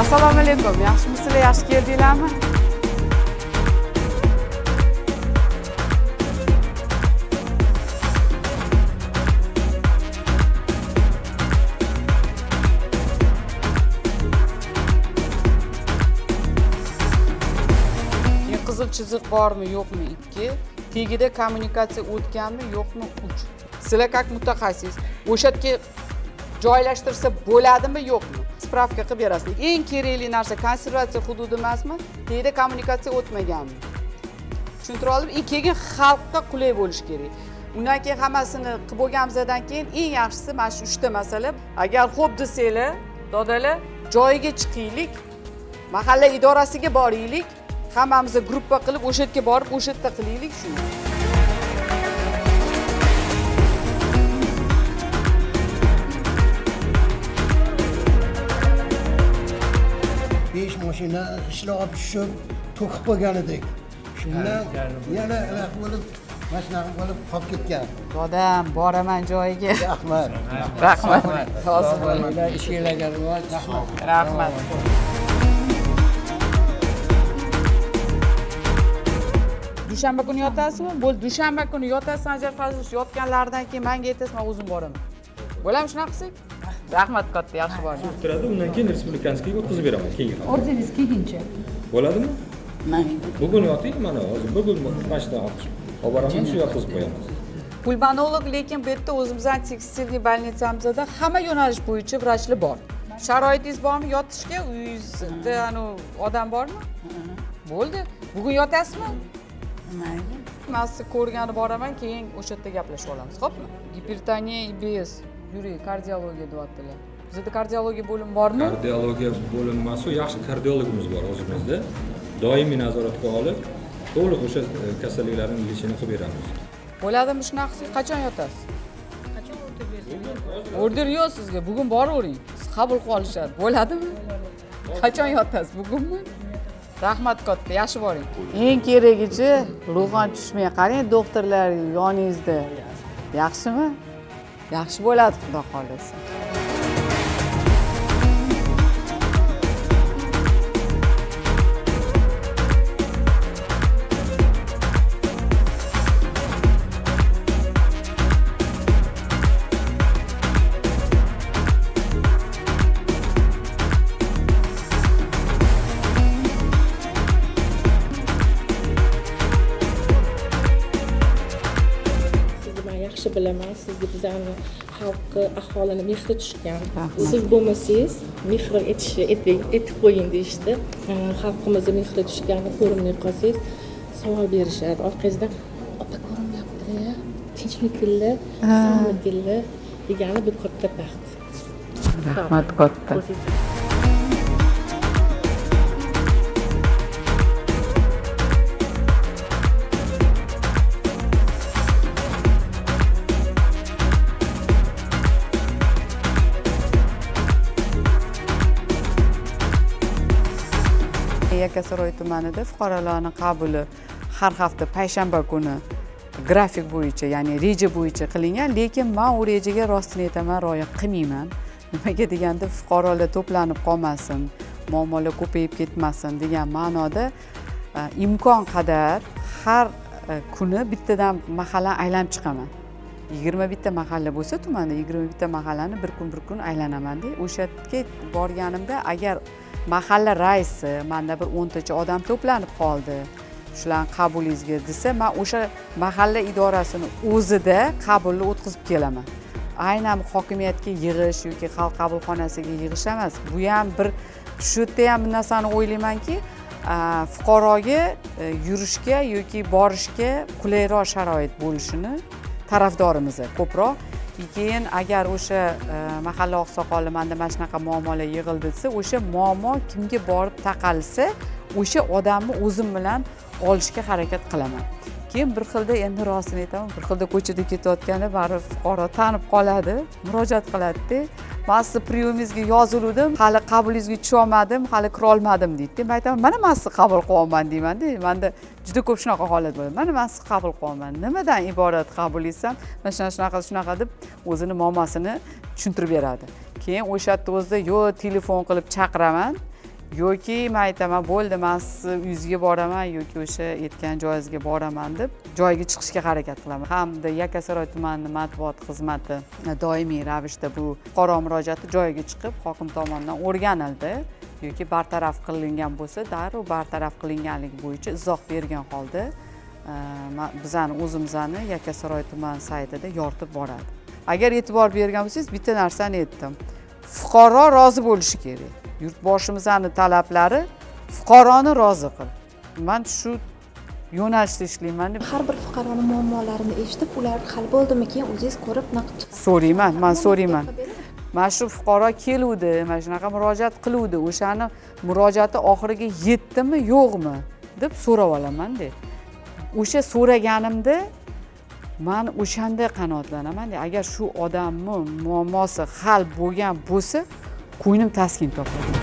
Assalomu alaykum, yaxshimisizlar, yaxshi keldinglarmi? Keyin qizil chiziq bormi, yo'qmi, ikki, tagida kommunikatsiya o'tganmi, yo'qmi, uch. Sizlar как mutaxassis o'sha yerga joylashtirsa bo'ladimi, yo'qmi, spravka qilib berasizlar. Eng kerakli narsa konservatsiya hududi emasmi, tagida kommunikatsiya o'tmaganmi, tushuntira oldim. И keyin xalqqa qulay bo'lishi kerak. Undan keyin hammasini qilib bo'lganimizdan keyin eng yaxshisi mana shu uchta masala. Agar xo'p desanglar, dodalar, joyiga chiqaylik, mahalla idorasiga boraylik, hammamiz gruppa qilib o'sha yerga borib, o'sha yerda qilaylik shuni. Besh mashina ishlab tushib, to'kib qo'ygan edik. Shundan yana anaqa bo'lib, mana shunaqa bo'lib qolib ketgan. Dodam, boraman joyiga. Rahmat. Rahmat, rozi bo'ling. Ishinglarga rivoj. Rahmat. Dushanba kuni yotasizmi? Bo'ldi, dushanba kuni yotasiz. Sanjar Fazlilovich yotganlaridan keyin manga aytasiz, man o'zim boraman. Bo'ladimi shunaqa qilsak? Rahmat katta, yaxshi boring. Turadi, undan keyin respublikanskiyga o'tkazib beraman keyingi hafta. Orderingiz kelguncha. Bo'ladimi? Bugun yoting, mana hozir bugun mana shu olib boraman, shu yotqizib qo'yaman. Pulmonolog, lekin bu yerda o'zimizni текстильный больница mizda hamma yo'nalish bo'yicha vrachlar bor. Sharoitingiz bormi yotishga? Uyingizda anavi odam bormi? Bo'ldi, bugun yotasizmi? Mayli. Man sizni ko'rgani boraman, keyin o'sha yerda gaplashib olamiz, xo'pmi? Gipertoniya, ИБС, yurak, kardiologiya deyaptilar. Bizada kardiologiya bo'limi bormi? Kardiologiya bo'linmasi, yaxshi kardiologimiz bor o'zimizda, doimiy nazoratga olib, to'liq o'sha kasalliklarni лечение qilib beramiz. Bo'ladimi shunaqa qilsak? Qachon yotasiz? Order yo'q sizga, bugun boravering, siz qabul qilib olishadi. Bo'ladimi? Qachon yotasiz, bugunmi? Rahmat katta, yaxshi boring. Eng keragichi, ruhan tushmay qarang, doktorlar yoningizda. Yaxshimi? Yaxshi bo'ladi, xudo xohlasa. Sizni man yaxshi bilaman. Sizga bizani xalqni, aholini mehri tushgan. Rahmat. Siz bo'lmasangiz, mehr etishi etib qo'ying deyishdi. Xalqimizni mehri tushgani, ko'rinmay qolsangiz, savol berishadi orqangizdan: "Opa ko'rinmayapti, tinchmikinlar, sog'mikinlar?" degani bu katta baxt. Rahmat katta. O'zingiz. Yakkasaroy tumanida fuqarolarni qabuli har hafta payshanba kuni grafik bo'yicha, ya'ni reja bo'yicha qilingan, lekin man u rejaga, rostini aytaman, rioya qilmayman. Nimaga deganda, fuqarolar to'planib qolmasin, muammolar ko'payib ketmasin degan ma'noda imkon qadar har kuni bittadan mahalla aylanib chiqaman. 21 ta mahalla bo'lsa tumanda, 21 ta mahallani bir kun, bir kun aylanamanda. O'sha yerga borganimda, agar mahalla raisi: "Manda bir 10 tacha odam to'planib qoldi, Shularni qabulingizga desa, man o'sha mahalla idorasini o'zida qabulni o'tkazib kelaman. Aynan hokimiyatga yig'ish yoki xalq qabulxonasiga yig'ish emas, bu ham bir, shu yerda ham bir narsani o'ylaymanki, fuqaroga yurishga yoki borishga qulayroq sharoit bo'lishini tarafdorimiz ko'proq. Keyin agar o'sha mahalla oqsoqoli manda mana shunaqa muammolar yig'ildi desa, o'sha muammo kimga borib taqalsa, o'sha odamni o'zim bilan olishga harakat qilaman. Keyin bir xilda, endi rostini aytaman, bir xilda ko'chada ketayotganda baribir fuqaro tanib qoladi, murojaat qiladida: "Man sizni приём ingizga yoziluvdim, hali qabulingizga tusholmadim, hali kirolmadim", deydida. Man aytaman: "Mana, man sizni qabul qilyapman", deymanda. Manda juda ko'p shunaqa holat bo'ladi: "Mana, man sizni qabul qilyapman, nimadan iborat qabulingiz?" Ham mana shunaqa, shunaqa, shunaqa deb o'zini muammosini tushuntirib beradi. Keyin o'sha yerda o'zida yo telefon qilib chaqiraman yoki man aytaman: "Bo'ldi, man sizni uyingizga boraman yoki o'sha aytgan joyingizga boraman", deb joyiga chiqishga harakat qilaman. Hamda Yakkasaroy tumanini matbuot xizmati doimiy ravishda bu fuqaro murojaati joyiga chiqib, hokim tomonidan o'rganildi yoki bartaraf qilingan bo'lsa, darrov bartaraf qilinganligi bo'yicha izoh bergan holda bizani o'zimizni Yakkasaroy tuman saytida yoritib boradi. Agar e'tibor bergan bo'lsangiz, bitta narsani aytdim: fuqaro rozi bo'lishi kerak. Yurtboshimizni talablari fuqaroni rozi qil. Man shu yo'nalishda ishlayman deb. Har bir fuqaroni muammolarini eshitib, ular hal bo'ldimi, keyin o'zingiz ko'rib naq chiqasiz. So'rayman, man so'rayman. Qilib beradi. Mana shu fuqaro keluvdi, mana shunaqa murojaat qiluvdi, o'shani murojaati oxiriga yetdimi, yo'qmi deb so'rab olamanda. O'sha so'raganimda man o'shanda qanoatlanamanda. Agar shu odamni muammosi hal bo'lgan bo'lsa, ko'nglim taskin topadi.